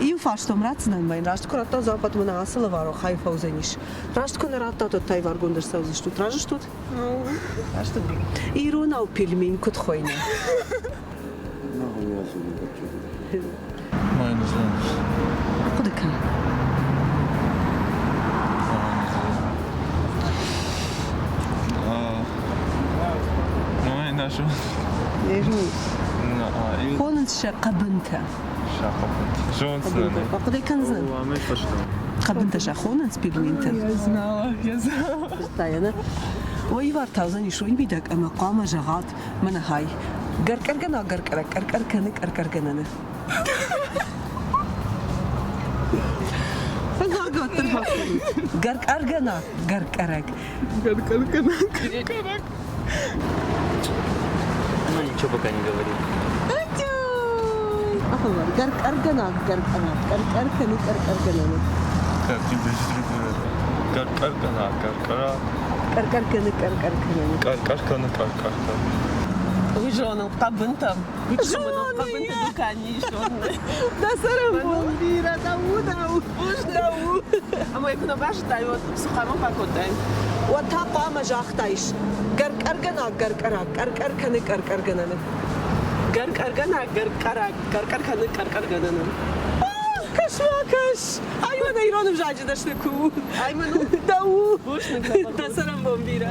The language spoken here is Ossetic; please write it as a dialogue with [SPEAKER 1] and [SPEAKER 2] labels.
[SPEAKER 1] Иу фарстом ратдзынӕн мӕ йын раст куы радта дзуапп, уӕд мын ацы лӕвар хай фӕуыдзӕнис. Раст куы нӕ радтат, уӕд та иваргонд ӕрцӕудзыстут. Разы стут? Раст Иронау пельмень куыд хуыйны? Ахъуыды кӕн. Хонынц сӕ хъӕбынтӕ. Ахъуыды кӕндзӕн. Хъӕбынтӕ сӕ хонынц пельментӕ.
[SPEAKER 2] Я знала, я знала.
[SPEAKER 1] Зыдта Ой, ивар таудзӕнис уый мидӕг ӕмӕ хъуамӕ зӕгъат, мӕнӕ хай. Гӕркъӕргӕнаг гӕркъӕраг къӕркъӕр кӕны къӕркъӕргӕнӕны. Гӕркъӕргӕнаг гӕркъӕраг.
[SPEAKER 2] Гӕркъӕргӕнаг гӕркъӕраг.
[SPEAKER 3] Она ничего пока не говорит.
[SPEAKER 1] Гӕркъӕргӕнаг гӕркъӕраг къӕркъӕр кӕны къӕркъӕргӕнӕны.
[SPEAKER 2] Как тебе другое? Гӕркъӕргӕнаг гӕркъӕраг.
[SPEAKER 1] Къӕркъӕр кӕны къӕркъӕргӕнӕны.
[SPEAKER 2] Къӕркъӕр кӕны къӕркъӕргӕнӕны.
[SPEAKER 4] Уый зонын хъӕбынтӕм. Зоны хъӕбынты дуканийы зоны.
[SPEAKER 1] Дӕ цӕрӕнбон бирӕ, дӕ удау, дӕ у.
[SPEAKER 4] Ӕмӕ куы нӕ базыдтай, уӕд цы хъуамӕ бакодтай?
[SPEAKER 1] Уӕд та хъуамӕ загътаис, гӕркъӕргӕнаг гӕркъӕраг, къӕркъӕр кӕны къӕркъӕргӕнӕны.
[SPEAKER 4] Гӕркъӕргӕнаг гӕркъӕраг, къӕркъӕр кӕны къӕркъӕргӕнӕны.
[SPEAKER 1] Кӕс-ма, кӕс! Ай мӕнӕ ирон ӕвзаджы дӕсны куы у.
[SPEAKER 4] Ай мӕн у.
[SPEAKER 1] Дӕ у.
[SPEAKER 4] Бузныг.
[SPEAKER 1] Дӕ цӕрӕнбон бирӕ.